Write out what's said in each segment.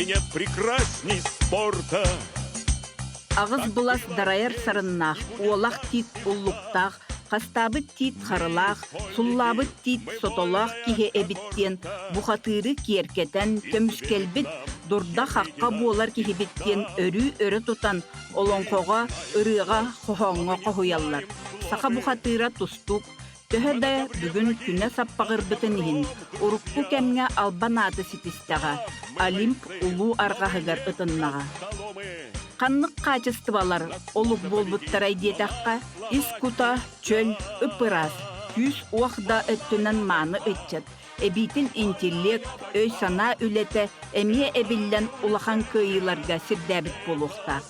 И нет прекрасней спорта. Аҕыс былас дарайар сарыннаах, уолах тиит уллуктаах, хастаабыт тиит харылаах, суллаабыт тиит сотолоох киһи эбит диэн бухатыыры киэркэтэн, көмүскэлбит, дурда-хахха буолар киһибит диэн өрүү өрө тутан олоҥхоҕо, ырыаҕа, хоһооҥҥо хоһуйаллар. Саха бухатыыра тустуук, Төһө да бүгүн күнэ саппаҕырбытын иһин, урукку кэмҥэ албан ааты ситистэҕэ, Олимп улуу арҕаһыгар ытыннаҕа. Ханнык хаачыстыбалар олук буолбуттарай диэтэххэ, ис кута чөл, ып-ыраас, күүс-уох да өттүнэн мааны ыччат, эбиитин интеллект, өй-санаа үлэтэ эмиэ эбиллэн улахан кыайыыларга сирдээбит буолуохтаах.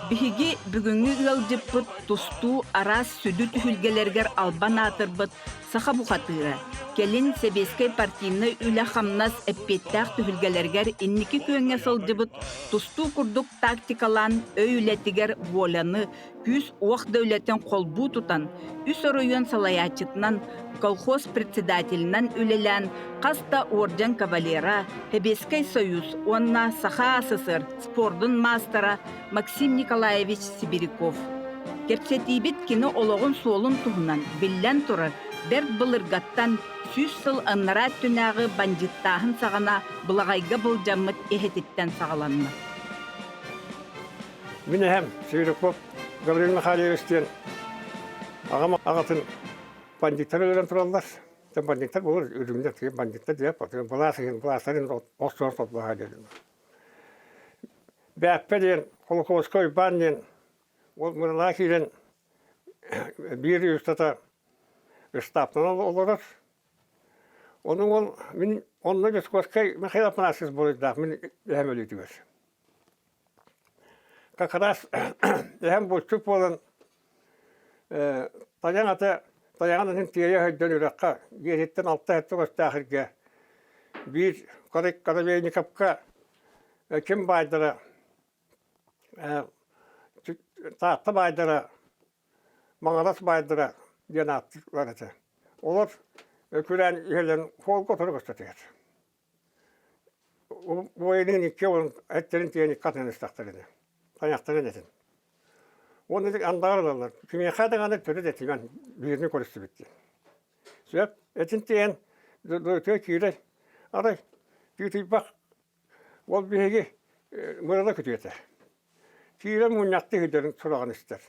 Биһиги бүгүҥҥү ыалдьыппыт тустуу араас сүдү түһүлгэлэригэр албан аатырбыт саха бухатыыра, кэлин сэбиэскэй партийнай үлэ-хамнас эппиэттээх түһүлгэлэригэр инники күөҥҥэ сылдьыбыт тустуу курдук тактикалаан өй үлэтигэр воляны, күүс-уох да үлэтин холбуу тутан, үс оройуон салайааччытынан, колхоз председателинэн үлэлээн хас да орден кавалера, Сэбиэскэй Союз уонна Саха СССР спордун маастара Максим Николаевич Сибиряков. Кэпсэтиибит кини олоҕун суолун туһунан, биллэн турар, бэрт былыргаттан 100 сыл анараа өттүнээҕи бандьыыттааһын саҕана былаҕайга былдьаммыт эһэтиттэн саҕаланна. Мин эһэм Сибиряков Гаврил Михайлович диэн аҕам аҕатын бандьыыттар өлөрөн тураллар. Бандьыыттар буолар үрүҥнэр бандьыыттар диэп былаас иһин былаастарын охсуһан сотбаһа диэн. Бээппэ диэн Холокоуска Уйбаан диэн ол Мырылаа киирэн биир устата ыстааптан олорор. Ону ол мин онно Дьоскуоскай Михаил Афанасьевич буруйдаах мин эһэм өлүүтүгэр. Как раз эһэм булчут буолан тайаҥ ата тайаҕын атын тиэйэ сылдьан үрэххэ дьиэтиттэн алта-сэттэ көстөөх сиргэ биир Коробейниковка ким баайдара Таатта баайдара Маҥырас баайдара диэн ааттыыллар этэ. Олор күрээн иһэллэрин суолга утары көстө Буойунун икки уолун эттэрин тиийэн икки атынан истэхтэринэ, тайахтарын этин. Уонна ити андаҕар ылаллар. Кимиэхэ даҕаны төрүт этимэн биирини көрүстүбүт диэн. Сөп, этин тиийэн дойдутугар киирэр. Арай тыытыйбах ол биһиги Мырыла күтүөтэ. Киирэн мунньахтыы сылдьарын сураҕын истэр.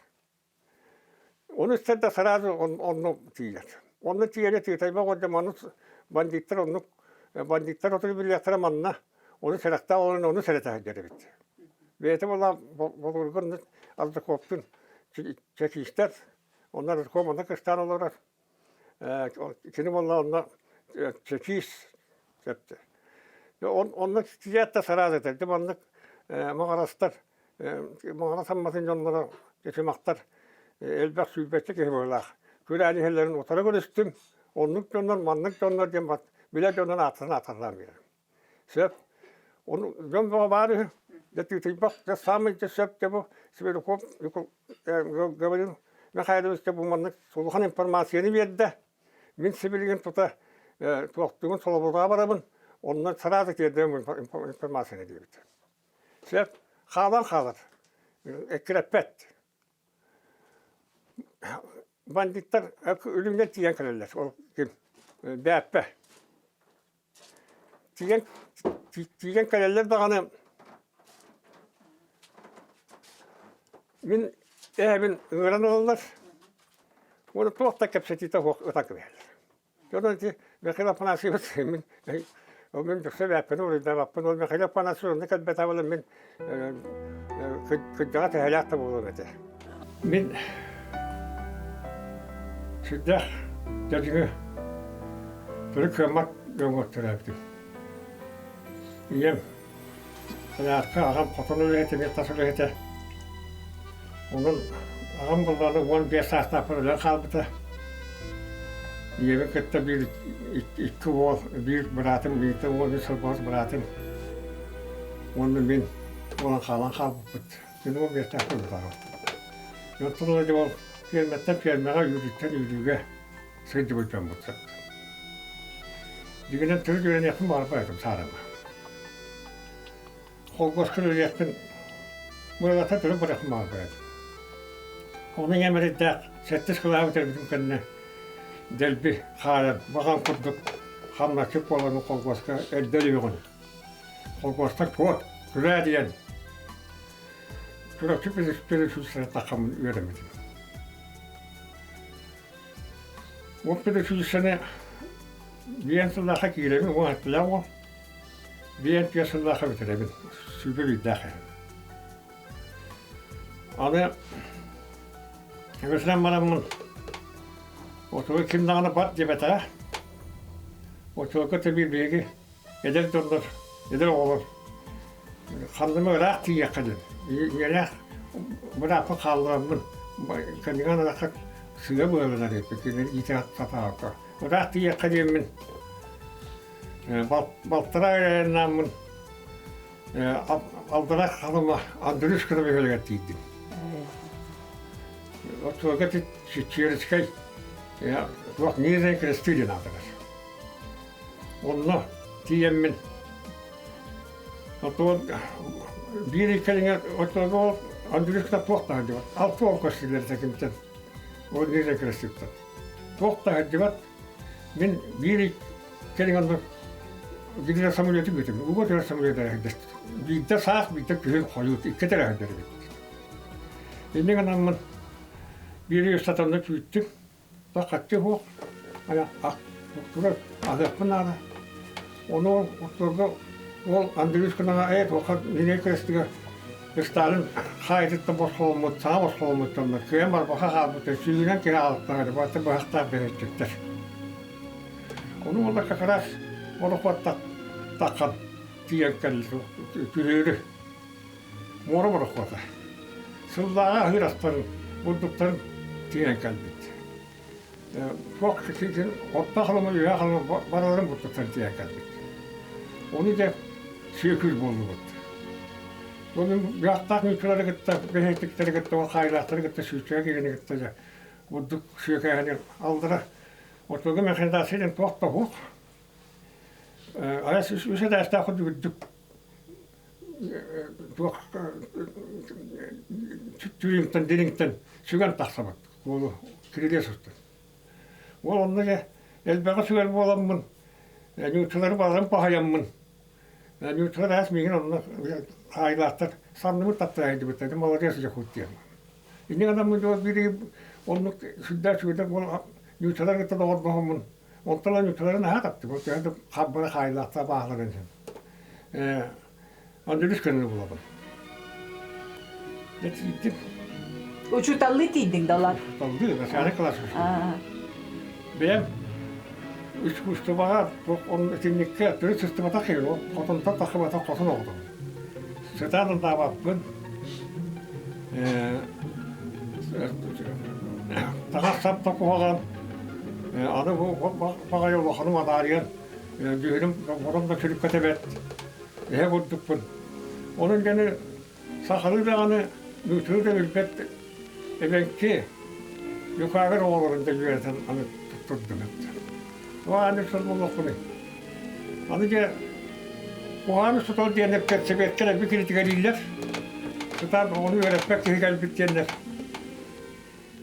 Ону истэр да сразу онно тиийэр. Онно тиийэрэ тыытайбах уонна маны бандиттар оннук бандиттар оту билиэхтэрэ манна ону сэрэхтээх олорон ону сэрэтэ сылдьар эбит. Бэйэтэ буолла болуурга Ардыковтун чекистэр онно Ардыков онно кыстаан олорор. Кини буолла онно чекист сөптө. Онно тиийээт да сразу этэр. Дьэ маннык маҕарастар Маҕара самматын дьонноро чычымахтар элбэх сүүрбэччэ киһи быһыылаах. Күрээн иһэллэрин утары көрүстүм. Оннук дьоннор, маннык дьоннор диэн билэр дьоннор ааттарын аатарлаан биэрэр. Сөп. Ону дьон бөҕө баар үһү. Дьэ тыытыйбах, дьэ саамай дьэ сөп дьэ бу Сибиряков Гаврил Михайлович дьэ бу маннык улахан информацияны биэрдэ. Мин сибилигин тута туохтугун солобулгаа барабын, онно сразу тиэрдэбин информацияны диэбит. Сөп, хаалан хаалар, эккирэппэт. Бандиттар үлүмнэр тиийэн кэлэллэр, ол ким Бээппэ. Тиийэн тиийэн кэлэллэр даҕаны мин эһэбин ыҥыран ылаллар уонна туох да кэпсэтиитэ суох ытан кэбиһэллэр. Дьон ити Михаил Афанасьевич мин ол мин дөксө бээппин уруйдаабаппын ол Михаил Афанасьевич онно кэлбэтэ буолан мин кырдьаҕа төһөлөөх да буолуом этэ. Мин сүрдээх дьадьыҥы төрүт кыаммат дьоҥҥо төрөөбүтүм. Ийэм Санаатка аҕам хотон үлэһитэ, эмиэ тас үлэһитэ. Онон аҕам буоллаҕына 15 саастаахпар өлөн хаалбыта. Ийэбин кытта биир икки уол, биир быраатым, бииртэн уон үс сылбаҕас быраатым уонна мин буолан хаалан хаалбыппыт. Мин уон биэстээхпин өлбүтэҕим. Оттон ыла дьэ ол ферматтан фермаҕа, үүрүүттэн үүрүүгэ сылдьыбыт дьоммут Дьиҥинэн төрүт үөрэниэхпин баҕарбат этим саарама. Холкуоска үлэлиэхпин быалата төрүт барыахпын баҕарбат. Ону ийэм эрэйдээх сэттис кылааһы бүтэрбитим кэннэ дэлби хаайан баҕам курдук хамначчыт буоламмын холкуоска эрдэ өлүөҕүн. Холкуостан куот, күрээ диэн Чурапчы педучилищеҕа таххаммын үөрэммитим. Ол педучилищены биэн сыллаахха киирэбин, уон аттылаах уол. Биэн түөрт сыллаахха бүтэрэбин, сүүрбэ биирдээх эһэм. Аны үгэсинэн бараммын отуга ким даҕаны бар диэбэтэҕэ. Отуга тэбиир биһиги эдэр дьоннор, эдэр оҕолор ханныма ыраах тиийиэххэ диэн. Ийэлээх бырааппын хааллараммын кэннигэн ырахха сыа быаланар эппит кинилэр иитэ сатаабакка. Ыраах тиийиэххэ диэммин балтараа айаннааммын Алдара Халыма Андрюшкина бөһүөлэгэр тиийдим. Оччолорго Чечерскэй туох Нижний Кресты диэн аатырар. Онно тиийэммин отуон биир ый кэриҥэ оччолорго Андрюшкина туох да сылдьыбат. Алта көстүүлэр этэ Ол Нижний Крестыттан. Туох да сылдьыбат. Мин биир ый кэриҥэ онно Гидро самолеты бүтүм. Уго түһэр самолет эрэ Биирдэ саас, биирдэ күһүн хойут, иккитэ эрэ сылдьар эбит. Инньэ гынаммын биир ый устата күүттүм. Хаччы суох, турар аһыахпын наада. Ону отторго ол Андрюшканаҕа ээ туохха Нинель Крестыгар Сталин хаайытыттан босхоломмут, саҥа босхоломмут дьоннор кыайан барбаха хаалбыттар, сүүһүнэн киһи аалыктаах барыта быһахтаах бэһэччиттэр. Ону уонна как раз борохуот таххан тиийэн кэллэ күһүөрү муора борохуота. Сыллааҕы аһыыр астарын, бурдуктарын тиийэн кэлбит. Туох орто халыма, үөһэ халыма барыларын бурдуктарын тиийэн кэлбит. Ону дьэ сүөкүүр буоллубут. Оны быһахтаах ньыыкалары кытта, бэһиэттиктэри кытта, ол хаайылаахтары кытта сүүччэҕэ киирэни кытта дьэ бурдук сүөкээһини алдара. Ортого механизация диэн туох да суох. Арас үс этээстээх курдук үрдүк туох түрүҥтэн дириҥтэн сүгэн тахсабыт уолу кирилиэс устун. Уол онно дьэ элбэҕи сүгэр буоламмын ньууччалары барарын паһайаммын ньууччалар аас миигин онно хаайылаахтар санныбыт таптаайдыбыттар молодец дьокуут диэн. Инньэ гынаммын дьон биир оннук сүрдээх үчүгэйдик ньууччалар кытта доҕордоһоммун онтон ньууччалары наһаа таптым. Төһө да хаббара хаайылаахтар бааларын иһин. Андрюш көннөрү булабын. Дьэ тиийдим. Учууталлыы тиийдиҥ да улаат? Учууталлыы, начальник класс Бэйэм искусствоҕа итинниккэ төрүт сыстыбатах киһи хотонтон тахсыбатах хотон оҕотум. Сытаан ылдаабаппын. Таҥас-сап да куһаҕан. Аны бу баҕайы улаханым адаарыйан дьүһүнүм мурун да сүрүккэ тэбэт. Эһэ курдукпун. Онон дьэни сахалыы даҕаны, нууччалыы да билбэт эбэҥки юкагыр оҕолорун да үөрэтэн аны туттурдум. Аны сыл буолуохпунуй. Аны дьэ куһаҕан сотол диэн эппэт сэбиэттэр элбик киритигэлииллэр. Сытаан оҕону үөрэппэт киһи кэлбит диэннэр.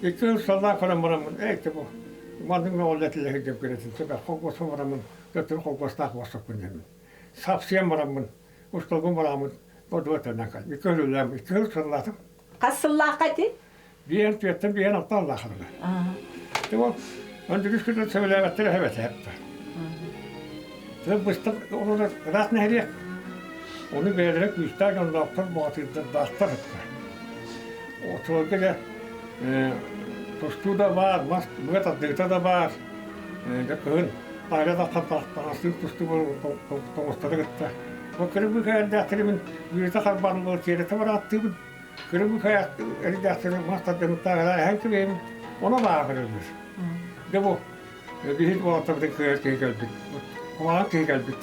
Икки сыл саллаан көрөн бараммын, эй бу маннык мөҕүллэ этилэр кирэтин сөбө холкуоска бараммын, төттөрү холкуостаах буолсукпун диэммин. Сапсыйан бараммын, усталбын бараммын, бодуга төннөн кэл. Икки сыл үлэлээн, икки сыл сыллаатым. Хас сыллаахха ити? Биэн түөттэн биэн алта аллаахарына. Ол Өндүрүс күтүн сөбүлээбэттэр эһэбэтэ Тыл быстах олорор ыраах нэһилиэк. Ону бэйэлэрэ күүстээх дьонноохтор, баҕатыырдардаахтар этэ. Оччолорго дьэ тустуу да баар, мас быа тардыыта да баар. Дьэ кыһын таайа тахсан таҥастыыр тустуу тоҥустары кытта. Ол кырыбыка эрдээхтэри мин бүрүтэ харбаан буолар тиэрэтэ барааттыыбын. Кырыбыка эрдээхтэри мас тардымыттааҕар эһэн кэбиһэбин. Ону бааҕырыллар. Дьэ бу биһиги уолаттарбытын кыайар киһи кэлбит. Куһаҕан киһи кэлбит.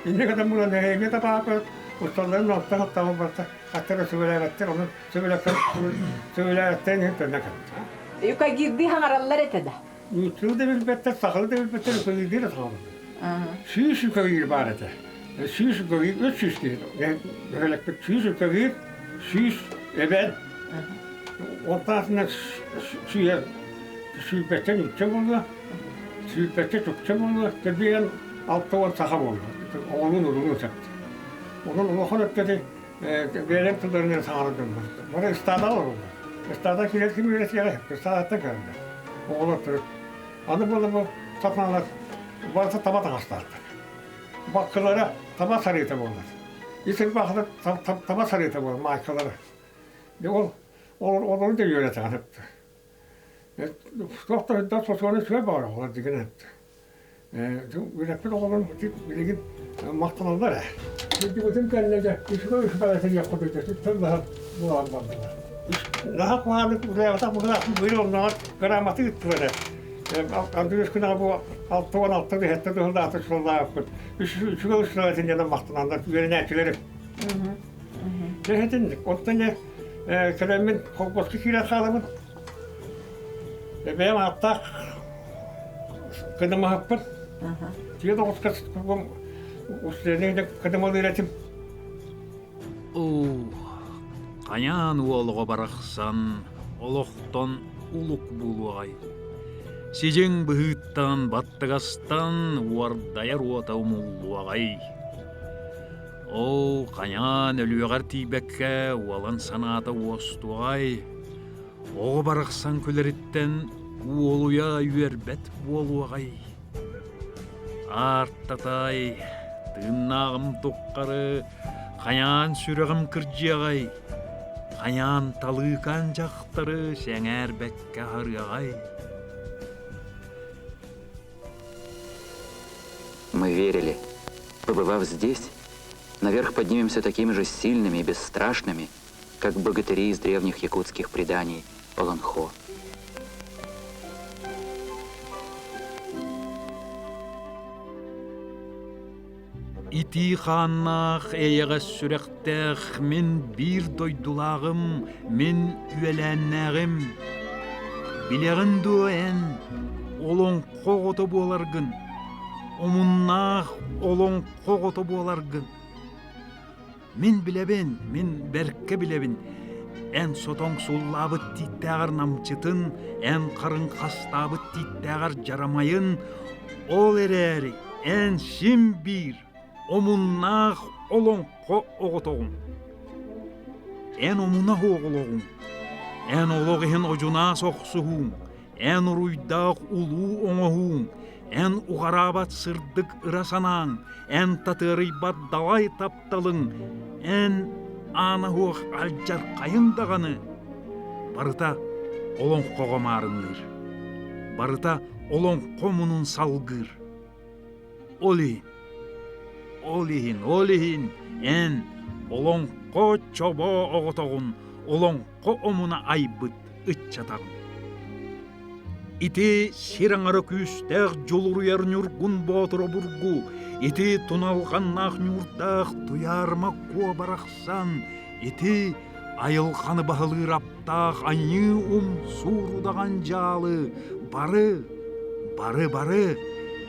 Инньэ гынан булан эһиги да бааппыт, усталларын алтан аттаҕын барта, аттара сөбүлээбэттэр, ону сөбүлээбэттэрин иһин төннө кэлбит. Юкагирдыы хаҥараллар этэ да? Нууччалыы да билбэттэр, сахалыы да билбэттэр, юкагирдыы да саҥараллар. Сүүс юкагир баар этэ. 100 көҕүр, 300 киһи. Бөһүөлэкпит 100 көҕүр, 100 эбээн. Онтаатына сүүһэ сүүрбэттэн үччэ буолла, сүүрбэччэ чукча буолла, тэбиэн 60 саха буолла. Оҕолуун уруулун сөптө. Онон улахан өттөтү бэйэлэрин тылларынан саҥарар дьон Бары ыстаадаҕа олороллор. Ыстаада киирэр ким үөрэтиэҕэ, ыстаадаттан кэлэллэр. Оҕолор төрүт. Аны буола бу сатаналар барыта таба таҥастаахтар. Баккылара таба сарыыта буолар. Ис ырбаахыта таба сарыыта буолар, маайкалара. Ол олору да үөрэтэҕин сөптө. Туох да сосуону үчүгэй баҕар оҕолор дигин эттэ. Үөрэппит оҕолорум билигин махтаналлар ээ. Билдибитин кэннэ дьэ үчүгэй үчүгэй этиниэх курдук тыллаһар буолан бардылар. Наһаа куһаҕаннык үлэлээбэтэх быһыылаах быйыл оннооҕор грамота ыыттылар ээ. Андыыс күнэҕэ бу 66 иһэттэ тыһылдаахтык сыллаабыппыт. Үчүгэй үчүгэй этиннэнэн махтаналлар үөрэнээччилэрим. Дьэ оттон дьэ кэлэммин холкуоска киирэн хаалабын. Бэйэм ааттаах кыдамаһаппын. Тиэ тоҕуска устудьуоннар кыдамалыыр этим. Оо, хайаан уол оҕо барахсан олохтон улук буолуоҕай. Сидьиҥ быһыыттан, баттыгастан уордайар уота умуллуоҕай. Ол хайаан өлүөҕэр тиийбэккэ уолан санаата уостуоҕай, оҕо барахсан күлэриттэн уолуйа үөрбэт буолуоҕай. Аартатай, тыыннааҕым туххары хайаан сүрэҕим кырдьыаҕай, хайаан талыыкан дьахтары сэҥээрбэккэ аһарыаҕай. Мы верили, побывав здесь, наверх поднимемся такими же сильными и бесстрашными, как богатыри из древних якутских преданий Олонхо. Итии хааннаах, эйэҕэс сүрэхтээх мин биир дойдулааҕым, мин үөлээннээҕим. Билэҕин дуо эн, олоҥхо оҕото буоларгын, омуннаах олоҥхо оҕото буоларгын? Мин билэбин, мин бэркэ билэбин, эн сотоҥ суллаабыт тииттээҕэр намчытын, эн харыҥ хастаабыт тииттээҕэр дьарамайын, ол эрээри эн син биир омуннаах олоҥхо оҕотоҕун. Эн омуна оҕолоҕуҥ, эн олох иһин одьунаас охсуһууҥ, эн уруйдаах улуу оҥоһууҥ, эн уҕараабат сырдык ыра санааҥ, эн татыарыйбат далай тапталыҥ, эн аана суох алдьархайыҥ даҕаны барыта олоҥхоҕо маарынныыр, барыта олоҥхо мунун салгыыр. Ол иһин, ол иһин, ол иһин эн олоҥхо чобоо оҕотоҕун, олоҥхо омуна айбыт ыччатаҕын. Ити сир аҥара күүстээх дьулуруйар Ньургун Боотур обургу, ити туналҕаннаах ньуурдаах Туйаарыма Куо барахсан, ити айылҕаны баһылыыр аптаах аньыы умсуур удаҕан дьаалы бары, бары-бары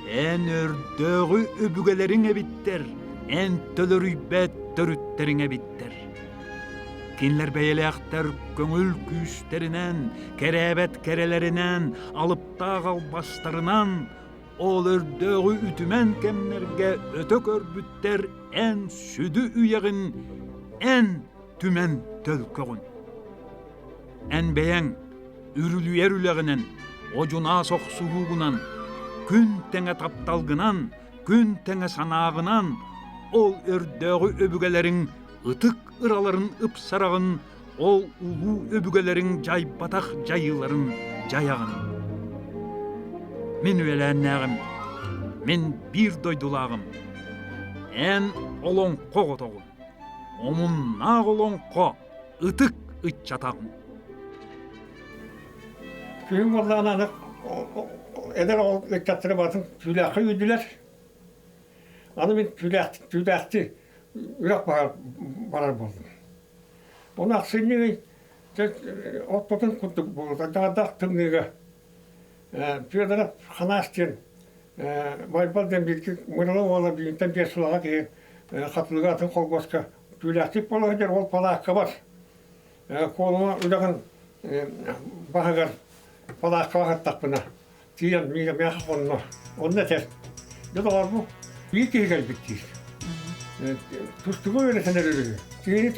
эн өрдөөҕү өбүгэлэриҥ эбиттэр, эн төлөрүйбэт төрүттэриҥ эбиттэр. Кинилэр бэйэлээхтэр көҥүл күүстэринэн, кэрээбэт кэрэлэринэн, алыптаах албастарынан ол өрдөөҕү үтүмэн кэмнэргэ өтө көрбүттэр эн сүдү үйэҕин, эн түмэн төлкөҕүн. Эн бэйэҥ үрүлүйэр үлэҕинэн, одьунаас охсуһуугунан, күн тэҥэ тапталгынан, күн тэҥэ санааҕынан ол өрдөөҕү өбүгэлэриҥ ытык ыраларын ыпсараҕын, ол улуу өбүгэлэриҥ дьайбатах дьайыыларын дьайаҕын. Мин үөлээннээҕим, мин биир дойдулааҕым. Эн олоҥхо оҕотоҕун, омуннаах олоҥхо ытык ыччатаҕын. Күһүн буоллаҕына аны эдэр оҕо ыччаттары барытын түүлээххэ үүрдүлэр. Аны мин түүлээх түүлээхти үрэх баһар барар буоллум. Ону ахсынньы ый ортотун курдук буолута даҕардаах тымныыга Федоров Ханаас диэн Байбал диэн бииргэ Мырыла уола бииртэн биэс сылаҕа киһи. Хатылыга атын холкуоска түүлээхтик буола сылдьар ол палааккабар Куолума үрэҕин баһыгар палааккаҕа сыттахпына тиийэн миэхэ хонно. Онно этэр, дьэ доҕор бу биир киһи кэлбит диир. Тустууга үөрэтэн эрэр үһү. Киһини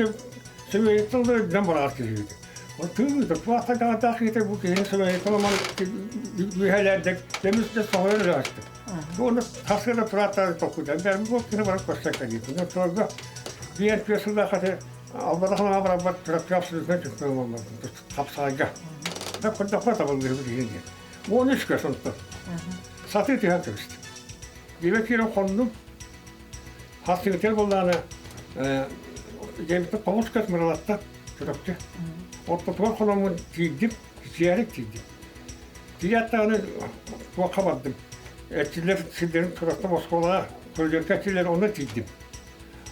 сөмүйэттэн да үрдүнэн быраҕар киһи үһү. Ол тыый туохха даҕатаах киһитэ бу киһини сөмүйэттэн ылан үөһэлэрдик көмүс да соһуйар ыраастык. Бу ону тасыра турааттары толкуйдан бэрм бу кини баран көрсөн кэлиит. Онно туорга биир түөрт сыллаах аты Албатах наҕа барарбар Чурапчы абсолютно чемпион буоллум хапсаҕайга. Да көрдөххө табыллыһыбыт иһин диэн. 13 көс онтон. Сатыы түһэн кэбистим. Дьиэбэр киирэн хоннум. Хастыгытыгар буоллаҕына дьиэбиттэн 9 көс мыралатта Чурапчы. Ортотугар хономмун тиийдим, сиэрик тиийдим. Тиийээт даҕаны туохха бардым. Эрчиллэр сирдэрин Чурапчы оскуолаҕа көрүдүөркэ эрчиллэр онно тиийдим.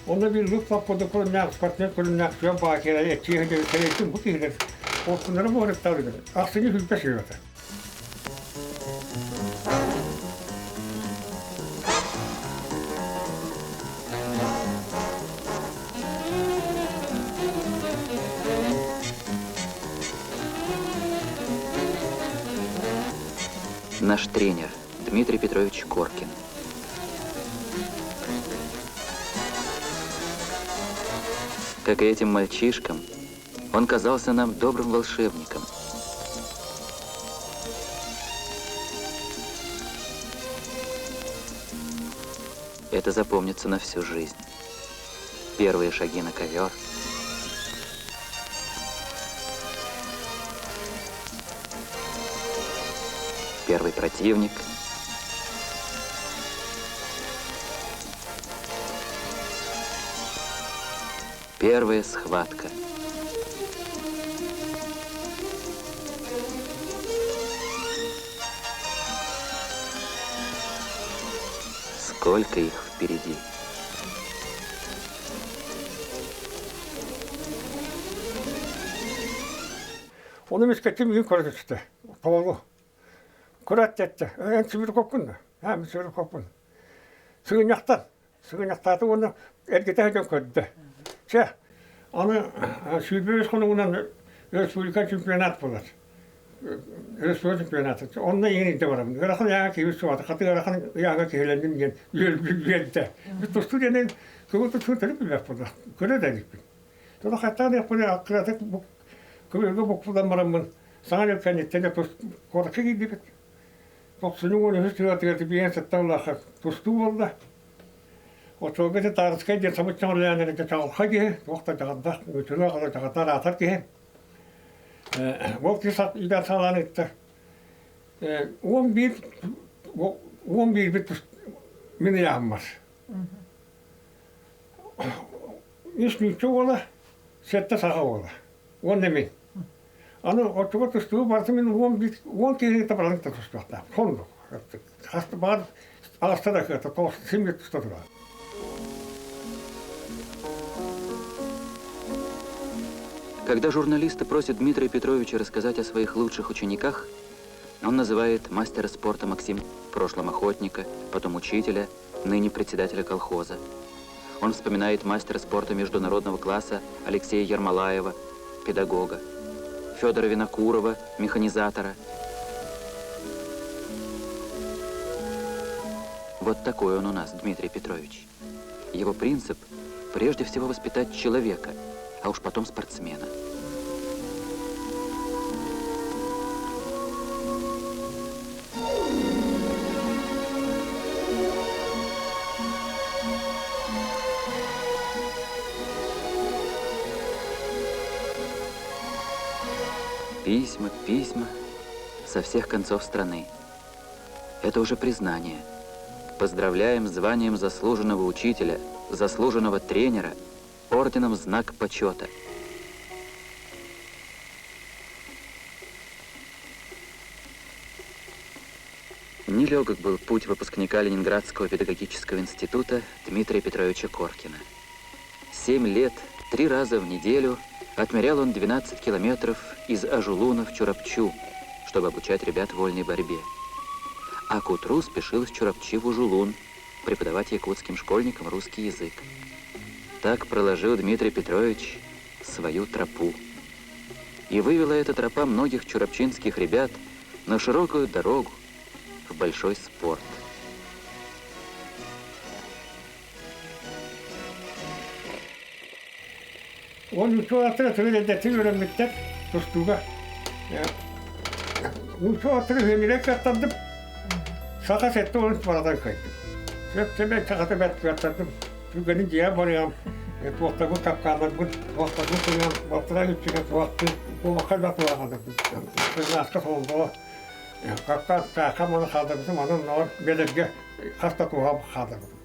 Онно биир лып-лап курдук көрүннээх спортсмен көрүннээх сүөн баакера эччиэһин сэрэйдим бу киһилэр уопсуннара буһарыттаах ахсынньы сүүрбэ сыһыата. Наш тренер Дмитрий Петрович Коркин. Как и этим мальчишкам, он казался нам добрым волшебником. Это запомнится на всю жизнь. Первые шаги на ковер. Первый противник – Первая схватка. Сколько их впереди. Оны мискетим үйін көрі түсті. Толы. Көрәт етті. Эн сүбір көпкүн да. Ә, мен сүбір көппүн. Сыгынньахтан. Сыгынньахтааты уонна эргитэ сылдьан көрдө. Чэ, аны 25 хонугунан республика чемпионат буолар. Республика чемпионата. Онно иҥин илдьэ барабын. Ыарахан ыйааҕа киһи суоҕа. Хаты ыарахан ыйааҕа киһилэнним диэн үөрдэ. Тустуу диэнин кыбыл тустуу төрүт билбэт буолла. Көрө да иликпин. Тула хаттаан диэхпинэ кыратык көбүөргэ буккуллан бараммын саҥа дьыл кэнниттэн куоракка киирдибит. Тохсунньу уон үһүс сылатыгар тибиэн сытталлаахха тустуу буолла. Оччолорго ити Таарыскай диэн сабыччаҥ үлэлээн эрэ чаҕылхай киһи, туох да дьаҕардаах, үтүлүөх ала дьаҕардаах аатар киһи. Ол киһи идээн саҕалаан ыытта. 11 11-бит мин ыйааһыммар. Үс нуучча уола, сэттэ саха уола. Уонна мин. Аны оччоҕо тустуу барыта мин 11 10 киһини табаран да тустуохтаах. Соннук. Хаста баар аҕыста да кыата тоҕус син туста турар. Когда журналисты просят Дмитрия Петровича рассказать о своих лучших учениках, он называет мастера спорта Максим в прошлом охотника, потом учителя, ныне председателя колхоза. Он вспоминает мастера спорта международного класса Алексея Ермолаева, педагога, Федора Винокурова, механизатора. Вот такой он у нас, Дмитрий Петрович. Его принцип – прежде всего воспитать человека, а уж потом спортсмена. Письма, письма со всех концов страны. Это уже признание. Поздравляем с званием заслуженного учителя, заслуженного тренера, орденом «Знак почета». Нелегок был путь выпускника Ленинградского педагогического института Дмитрия Петровича Коркина. 7 лет, три раза в неделю отмерял он 12 километров из Ажулуна в Чурапчу, чтобы обучать ребят вольной борьбе. А к утру спешил из Чурапчи в Ужулун преподавать якутским школьникам русский язык. Так проложил Дмитрий Петрович свою тропу. И вывела эта тропа многих чурапчинских ребят на широкую дорогу в большой спорт. Ол учуоттара тыгын эрдэттэн үөрэммиттэр тустууга. Учуоттары үһүөнүрэ кыаттардым. Саха 70 баратан кыайдым. Сөп-сөбө сахата бэрт кыаттардым. Түргэнин дьиэ барыам, туохтарбын капкааннарбын, туохтарбын кыйыам, балтараа үчүгэ туохтын, куобахха да туохадырдым. Кырнаска солбоо, капкаан сааха маны хаалдарбытым, аны оннооҕор бэлэргэ хас да туоха хаалдарбытым.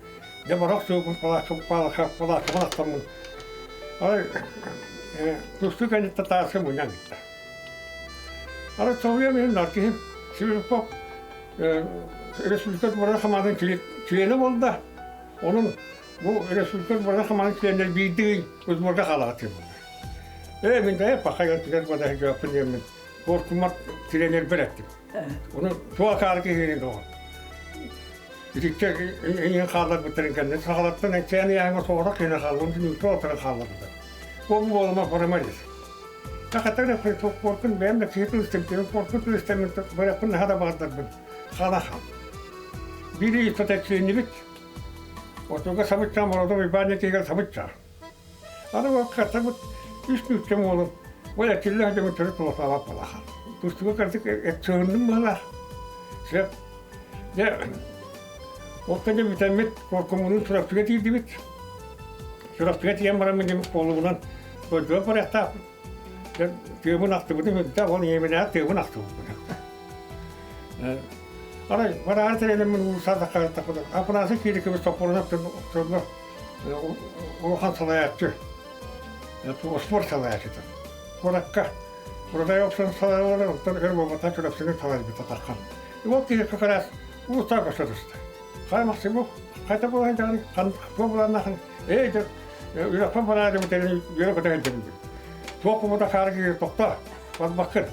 Дьэ барах суопун палааккабын астаммын. Арай тустуу кэнниттэн тааска мунньан иттэ. Арай соһуйан иһин наркиһим Сибиряков республика барар хамаатын чилиэнэ буолда. Onun bu республика барар хамаатын чилиэннэр биирдии сборга хаалаҕа буолла. Ээ мин да паха тигэр бада жауаппын диэммин Коркумар тренербер эттим. Onu туа каары киһини доҕор. Итиччэ иҥин хаалларбыттарын кэннэ сахалартан эчээн ыйааҥҥа соҕотох киһини хааллым түмүккэ отуран хаалларбыта. Ол буолума барыма дис. Хатар куоркун бэйэм да киһи тылыстым, куоркун тылыстаммын барыахпын наһаа да баҕардарбын хаала хаал. Биир ыстатыйа Отуга сабыччаан Молодой Уйбаанньа киһигэр сабыччаа. Аны ол хатабыт үс нуучча уолун ол этиллэ сылдьан төрүт олохтообот буолаха. Тустууга кырдьык сыһынным быһыылаах. Сөп. Дьэ, ол кэннэ бүтэммит Куоркумунун Чурапчыга тиийдибит. Чурапчыга тиийэн бараммын дьэ куолубунан дойдуга барыахтаахпыт. Дьэ, тыабын ахтыбытым үрдэ, ол ийэбинээх тыабын ахтыбыппын. Арай бараары тэрэнэммин уулусса Апанасий Кирикович Топпорунов улахан салайааччы, спорт салайааччыта. Куоракка Урадай охсон салайалара, оттон өр буолбата Чурапчыны салайбыта тархан. Ол киһи как раз улуустаа көрсө түстэ. Хай Максимов, хайта буолан даҕаны, туох буланнахан, эй дьэ, үрэхпин бараары бүтэрин үөрэ көтө сылдьабын. Туох буолбута хаары киһи тохтоо, барбаккын.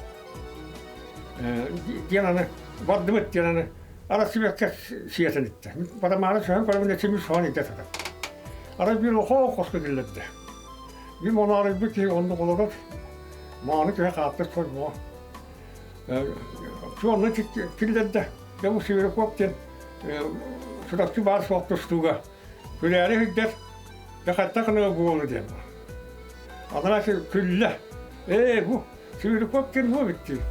Диэн аны бардыбыт диэн аны Арасыбекка сиэтэн иттэ. Барамааны сөһөн көрөбүн этими соһон илдьэ сытар. Арай биир охоо хоско киллэрдэ. Биир монаарыйбыт киһи оннук олорор. Мааны киһи хааттыр сойбоҕо. Суонна киллэрдэ. Дьэ бу Северяков диэн Чурапчы баар суох тустууга күлээри сылдьар. Дьэ хантан гына буолу диэн. Анараа күллэ. Ээ бу Сибиряков диэн буо эбит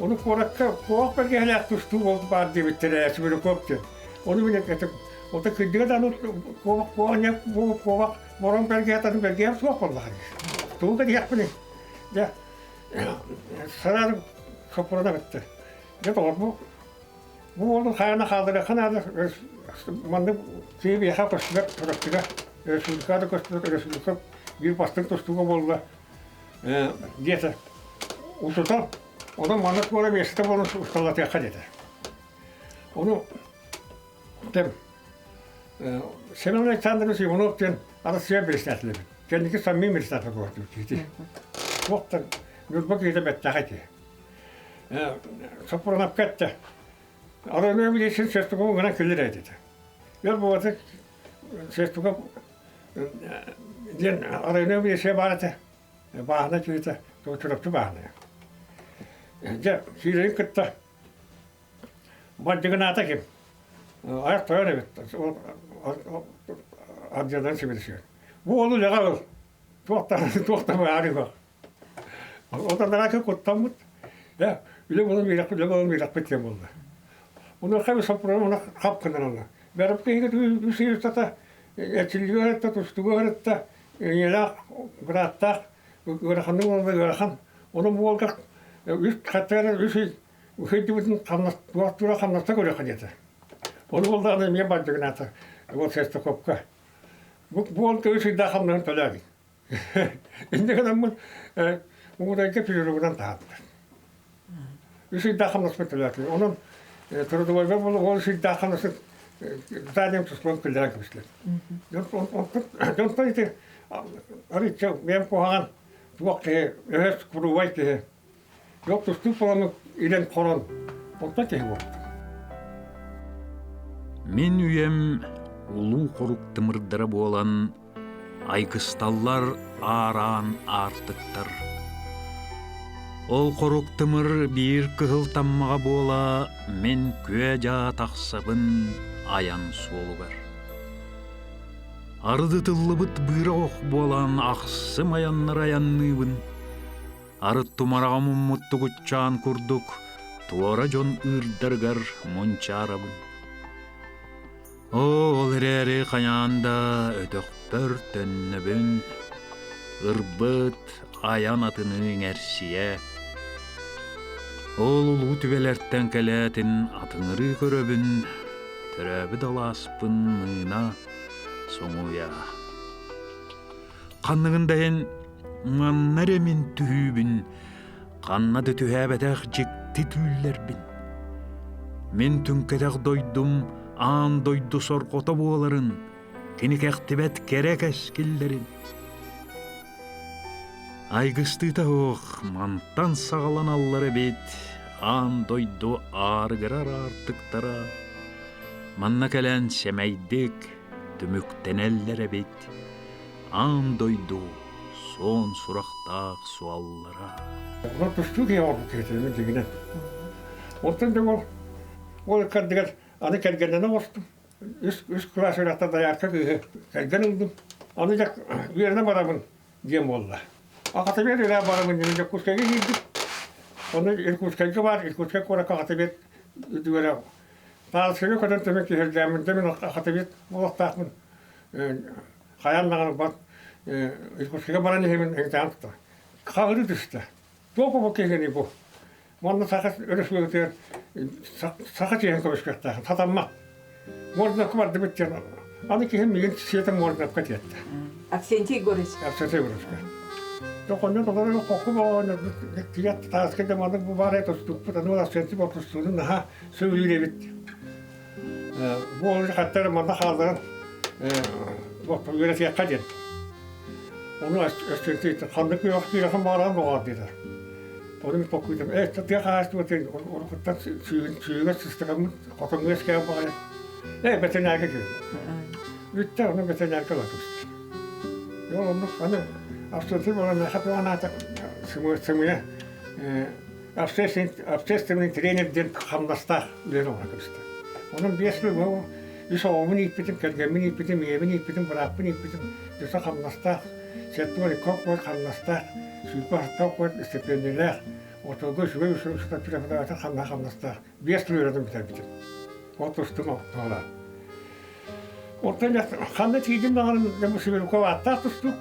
Ону куоракка куох бэргэһэлээх тустуу буолбут баар диэбиттэрэ Сибиряков диэн. Ону мин этим, ото кырдьыга да аны куобах куоҕанньа куобах морон бэргэһэ бэргэһэм суох буоллаҕа дии. Тугу да диэхпиний. Дьэ, сараар соппуруна бүттэ. Дьэ доҕор бу бу уолу хайана хаалларыахха наада маннык киһи биһиэхэ көстүбэт Чурапчыга республикаҕа да көстүбэт республика биир бастыҥ тустууга буолла диэтэ. Утутан, онон маннык буола миэстэтэ буолан усталлатыахха диэтэ. Ону тем Семен Александрович Иванов диэн Арассыыйа председателэ эбит. Кэнники саммин председатель буолбут киһи. Туохтан Ньурба киһитэ бэттэх этэ. Соппуруонапка эттэ. Арай билесин Шестакова гынан кэлэр этэ. Өр буолбатах Шестаков диэн арайна билесе баар этэ. Бааһына киһитэ, Чурапчы бааһына. Дьэ, киирэрин кытта бардьыгынаата ким? Айах тойон эбит. Ардьадан сибилисиэн. Бу уолу үлэҕэ ыл. Туохтан туохтан быһаарыы Отанара куттаммыт. Э, үлэ буолан биэрэхпит, үлэ буолан биэрэхпит диэн буолла. Онуоха соппуруон уна хап гынан Бэрапка иһигэр үс ый устата эрчиллигэ ыһытта, тустууга ыһытта, ийэлээх, бырааттаах ыараханнык уолга ыарахан. Онон бу уолга үс хаттыгар үс ый сылдьыбытын хамнас туох хамнаста көрүөххэ диэтэ. Ону буоллаҕына эмиэ бардьыгынаата ол Шестаковка. Бу уол үс ыйдаах хамнаһын төлөөбүт. Инньэ гынаммын Угудайга перерывынан таһаардылар. Үс ыйдаах хамнаспын төлөөтүлэр. Онон трудовойга ол үс ыйдаах хамнасын зданием туспан киллэрэн кэбистилэр. Дьонтон ити арыычча бэйэм куһаҕан туох киһи, өһөс куруубай киһи. Yok тустуу буолан илэн хорон онтон киһи буолбут. Мин үйэм улуу хорук тымырдара буолан. Айгысталлар аараан аартыктар. Ол хорук тымыр биир кыһыл таммаҕа буола мин күө-дьаа тахсабын айан суолугар. Арыдытыллыбыт быыра ох буолан ахсым айаннары айанныыбын. Арыт тумараҕа муммут тугутчаан курдук туора дьон ыырдарыгар мунчаарабын. Оо, ол эрээри хайаан да өтөхпөр төннөбүн, ырбыт айан атыныы иҥэрсийэ. Ол улуу түбэлэртэн кэлээтин атыҥырыы көрөбүн, төрөөбүт алааспын мыына соҥуйа. Ханныгын да иһин манна эрэ мин түһүүбүн, ханна да түһээбэтэх дьикти түүллэрбин. Мин түҥкэтэх дойдум аан дойду сорҕото буоларын, кини кэхтибэт кэрэ кэскиллэрин. Айгыстыыта суох мантан саҕаланаллар эбит аан дойду аарыгырар аартыктара. Манна кэлэн сэмэйдик түмүктэнэллэр эбит аан дойду суон сурахтаах суоллара. Ол тустуу киһи оҕолбут киһитэ мин дьиҥинэн. Онтон дьэ ол ол ыккардыгар аны кэргэннэнэ оҕустум. Үс үс кылаас үөрэхтэн доярка кыыһы кэргэн ыллым. Аны дьэ үөрэнэ барабын диэн буолла. Академия үөрэнэ барабын диэн Дьокуускайга киирдим. Ону Иркутскайга баар Иркутскай куоракка академия үөрэх Таалыскайга көтөн түмэн киһиргээммин да мин академия буолуохтаахпын хайаан даҕаны бар Иркутскайга баран иһэбин ыҥытаан тутар. Хаҕырыы түстэ. Туох бу киһини бу? Манна Саха Өрөспүүбүлүкэтигэр саха чиэһин көмүскүөхтээх сатаммат. Мордовка бардыбыт диэн аны киһим миигин сиэтэн Мордовка тиэттэ. Авсентий Егорович. Авсентий Егоровичка. Доконньо толору хокку боҕоно тият тааска дьаманык бу баар тустукпут аны Авсентий тустуунун наһаа сөбүлүүр эбит. Бу ол хаттар манна хаалларан үөрэтиэххэ диэн. Ону ханнык үөх киирэхэн бааран боҕоор диэтэ. Ону мин толкуйдам, ээ тыа хаһаайыстыбатын уруккуттан сүүһүгэр сыстыгаммын хотоҥҥо үөскээн баҕайы. Ээ бэтэринээргэ киирдим. Бүттэ, ону бэтэринээргэ ыла түстэ. Ол оннук аны Австрия буолан миэхэ туох анаата сымыйа общественный тренер диэн хамнастаах үлэни оҥоро кэбистэ. Онон биэс сыл үс оҕобун ииппитим, кэргэммин ииппитим, ийэбин ииппитим, бырааппын ииппитим, өссө хамнастаах, сетуор икки куот хамнастаах, сүүрбэ алта куот стипендиялээх, отуга үчүгэй үчүгэй преподаватель хамнаһа хамнастаах биэс сыл үөрэтэн бүтэрбитим. Ол тустум туһалаах. Оттон ханна тиийдим даҕаны Сибирков ааттаах тустуук,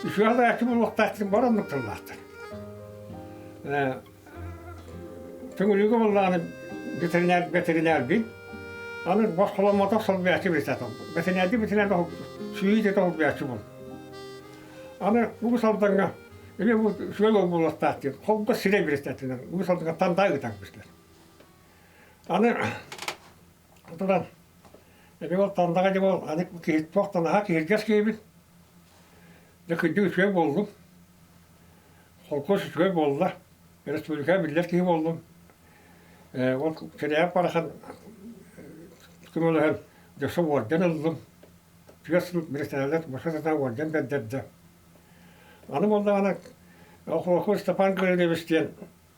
үчүгэй салайааччы буолуохтаах диэн бар оннук тыллаахтар. Төҥүлүгэ буоллаҕына ветеринар ветеринарбын. Аны босхоломмотох солбуйааччы билсэтим. Ветеринарди ветеринар сүүйүтэ солбуйааччы буол. Аны Уус Алдаҥҥа эмиэ бу үчүгэй уол буолуохтаах диэн холбо сирэй билсэтинэн Уус Алдаҥҥа тандаа ыытан кэбистилэр. Аны туран эбээ ол тандаҕа дьэ ол аны киһи туох да наһаа киһиргэс киһибин. Дьэ кырдьык үчүгэй буоллум. Холкуос үчүгэй буолла, республикаҕа биллэр киһи буоллум. Ол Кирээп барахан көмөлөһөн дьэ уордьан ыллым. Түөрт сыл председатель босхо сатаан уордьан бэрдэрдэ. Аны буоллаҕына Охлопков Степан Гаврильевич диэн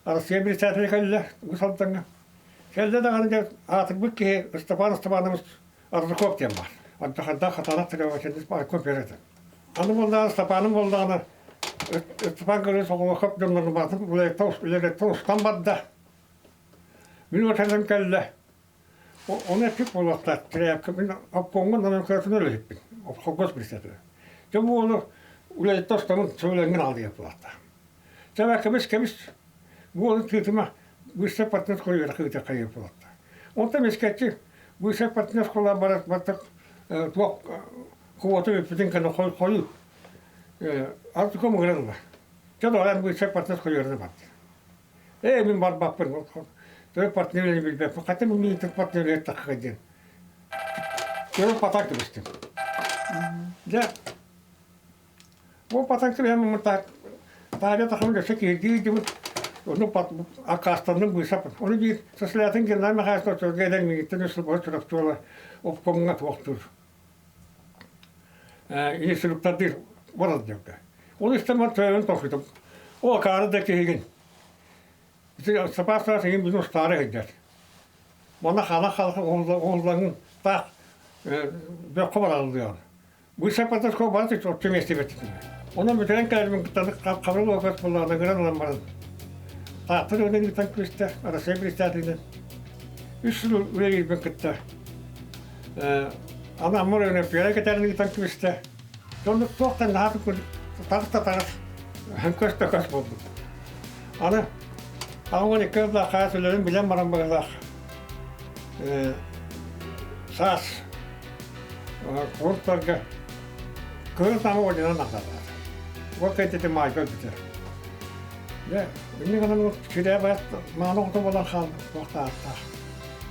Арассыыйа председателэ кэллэ Уус Алдаҥҥа. Кэллэ даҕаны дьэ аатырбыт киһи Степан Степанович Аржаков диэн баар. Ардахардаах хатаанах требовательный Арков берет. Аны буоллаҕына Степаным буоллаҕына Степан Гаврилович Оҕолохов дьоннорун баатын үлэлэттэн устан барда. Мин уотарым кэллэ. Ону эппит буолуохтаах тряпка мин обкомҥа номенклатураны үлэһиппин. Холкуос председателэ. Дьэ бу уолу үлэлэттэн устаммын сөбүлэҥҥин аҕалыйар буолуохтаах. Чэ кэбис кэбис бу уолу тыытыма быстар партнер школа ыытар хайыыр буолуохтаах. Онтон мискэччи быстар партнер школа барар бартак туох квота бүппүтүн кэннэ хойуу артыком ыҥыран ыла. Чэ доҕор быстар партнер школа барда. Ээ мин барбаппын төрүт партнер билбэппин хотя мин партнер тахха диэн. Төрүт патак кэбистим. Дьэ Бу патак түбэһэн таайа тахам өссө киһиргии ыйдыбыт. Ону аккаастанным быысап. Ону биир Сослятин Геннадий Михайлович оччолорго эдэр миигиттэн үс сыл быһа Чурапчыла обкомҥа туохтуур. Инструктардыыр барар диэбитэ. Ол истэн баран төбөбүн тохсутум. О, акаары да киһигин. Сапаас саас игин бүтүн устаары сылдьар. Манна хала хала оһуллаҥын таах бөххө бараллыаҕын. Быысаппатаскоо бары оччо миэстибэт Онон бүтэрэн кэлэрбин кытта хабыр уокас буоллаҕына ыҥыран ылан баран Таатта дьонун ыытан күүстэ Россия председателинэн үс сыл үлэлиирбин кытта аны Амма оройуонун Пера кэтэрин ыытан күүстэ. Дьоннук туохтан наһаа таҕыс да таҕыс көс да көс буолбут. Аны 82 сыллаах хаас үлэлэрин билэн баран быһыылаах саас куртарга кыһыл таҥа орденан ахталлар. Ол кэнтити маайга өлбүтэ. Дьэ, инник гынан сүрээ байат мааны оҕото буолан хаалбыт туохтаахтаах.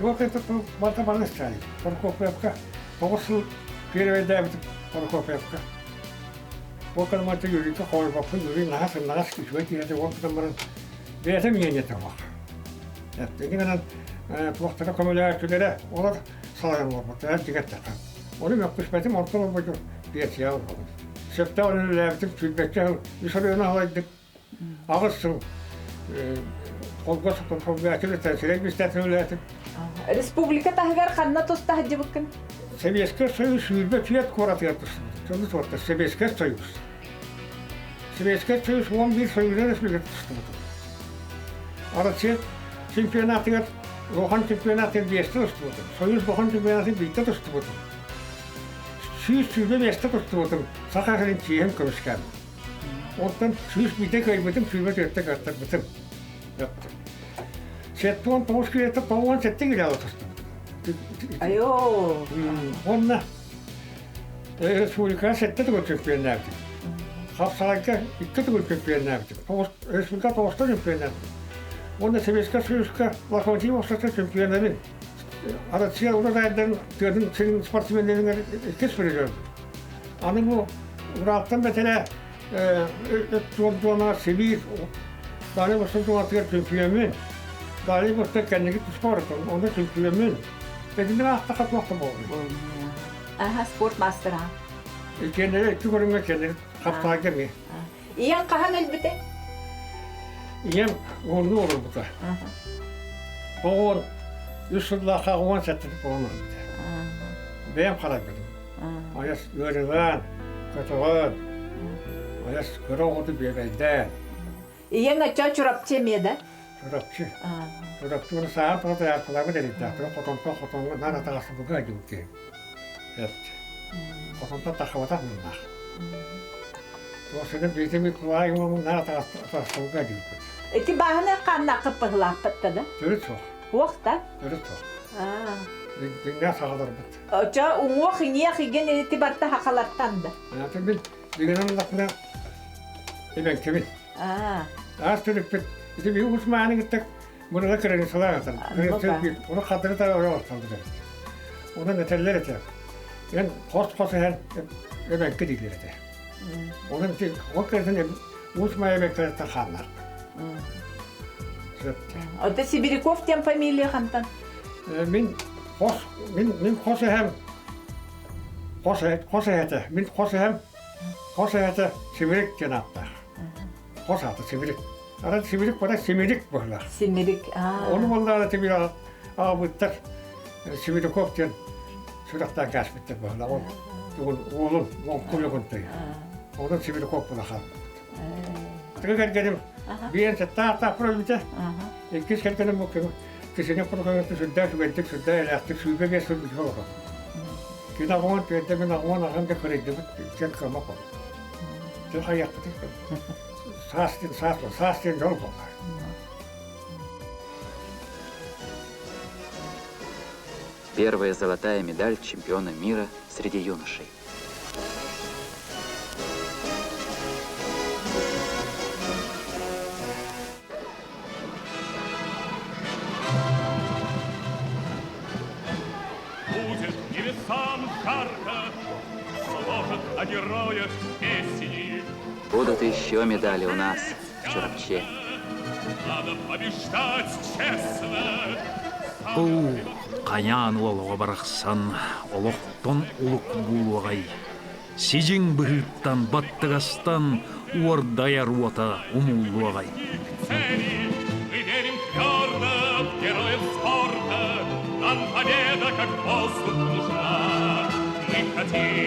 Ол кэнтэ барыта баран истээли. Прокопьевка 9 сыл первэйдээбитим Прокопьевка. Ол кэннэ Юрийга хоойбоппун, Юрий наһаа сымнаҕас үчүгэй киһи этэ, ол гынан баран бэйэтэ миэнньэтэ суох. Ини гынан туохтара көмөлөөччүлэрэ олор салайан олорбуттара дьиҥэттэххэ. Ону мөккүспэтим, онтон олбойдум пенсияҕа олоробун. Сөптөөх үлэлээбитим сүүрбэччэ сыл үс оройуону салайдым. Аҕыс сыл холбос солбуйааччы сирэй бистэтин үлэлээтим. Республика таһыгар ханна туста сылдьыбыккын? Советский Союз 24 куоратыгар тустубут. Сонун суоттар Советский Союз. Советский Союз 11 союза республика тустубут. Россия чемпионатыгар улахан чемпионатыгар биэстэ тустубутум. Союз улахан чемпионатын биирдэ тустубутум. 120 миэстэ тустубутум. Саха сирин чиэһин көмүскээн. Оттон 101-де кыайбытым, 124-те кыаттарбытым. 79 килиэтэ 97 килоҕа тустубутум. Айоо! Уонна республикаҕа сэттэ төгүл чемпионнаабытым. Хапсаҕайга икки төгүл чемпионнаабытым. Республика тоҕуста чемпионнаабытым. Уонна Советскай Союзка Локомотив ортото чемпионабын. Россия урожайдарын тыатын сирин спортсменнэригэр иккис призербин. Аны бу Уралтан бэтэрээ туона Сибиир Дальний Восток туонатыгар чемпионмун. Дальний Восток кэнники туспа барытын, онно чемпионмун. Итинник аахтахха туох да буолуо. Аха, спорт мастера. Иккиэннэри икки көрүҥҥэ кэлэр хапсаҕайга эмиэ. Ийэҥ хаһан өлбүтэ? Ийэм уоннуу олорбута. Оҕон үс сыллаахха 17 буолан өлбүтэ. Бэйэм харайбытым. Айас ыарыылаан, көтөҕөн, айас кыра оҕоту биэбэйдээн. Ийэҥ оччо Чурапчы эмиэ да? Чурапчы. Чурапчы уонна саһаан тоҕо тайаахталаабыт эрэйдээхтэрэ хотонтон хотоҥҥо наар атаҕастабылга сылдьыбыт киһи. Хотонтон таххыбатах муннаах. Туохсунун биитим Николай уолун наар атаҕастабылга сылдьыбыппыт. Ити бааһына хааннаахха быһылаахпыт да? Төрүт суох. Суох да? Төрүт суох. Дьиҥнээх саҕаларбыт. Очо уҥуох иҥиэх игин ити барта хахалартан да. Аты мин дигэнэн ыллахпына эбэҥкэбин. Аас төрүппүт ити биһи Усмааны кытта мурала кыраныысалаах атан. Оны хатыры тара ойо орталдыр. Онон этэллэр этэ. Эн хос-хос иһэн эбэҥки дииллэр этэ. Онон ити ол кэрэтин Усмай эбэҥкэлэртэн хааллар. Ота Сибиряков диэн фамилия хантан? Мин хос мин мин хос эһэм хос хос эһэтэ мин хос эһэм хос эһэтэ Сибирик диэн ааттаах. Хос аата Сибирик. Ара Сибирик бара Симирик быһылаах. Симирик. Ону буоллаҕына тибир аҕабыттар Сибиряков диэн сүрэхтээн кээспиттэр быһылаах. Ол уолун уолун Онон Сибиряков була хаалбыт. Тыга кэргэним биэн саттаах өлбүтэ. Иккис кэргэним бу кисини курукаҥытты сүрдээх үчүгэйдик, сүрдээх элээхтик 25 сыл бүтүн олорон. Кини аҕуон түөрдэ мин аҕуон аҕам да кырыйдыбыт иккиэн кыама кол. Дьэ хайыахпытый саас диэн саас саас диэн дьол буолла. Первая золотая медаль чемпиона мира среди юношей. Будет небесам жарко, сложат о героях песни. Будут еще медали у нас в Чурапче. Надо побеждать честно. Оо, хайаан уол оҕо барахсан олохтон улук буолуоҕай. Сидьиҥ быһыыттан, баттыгастан уордайар уота умуллуоҕай. Мы верим твердо в героев спорта, Нам победа как воздух нужна. Мы хотим.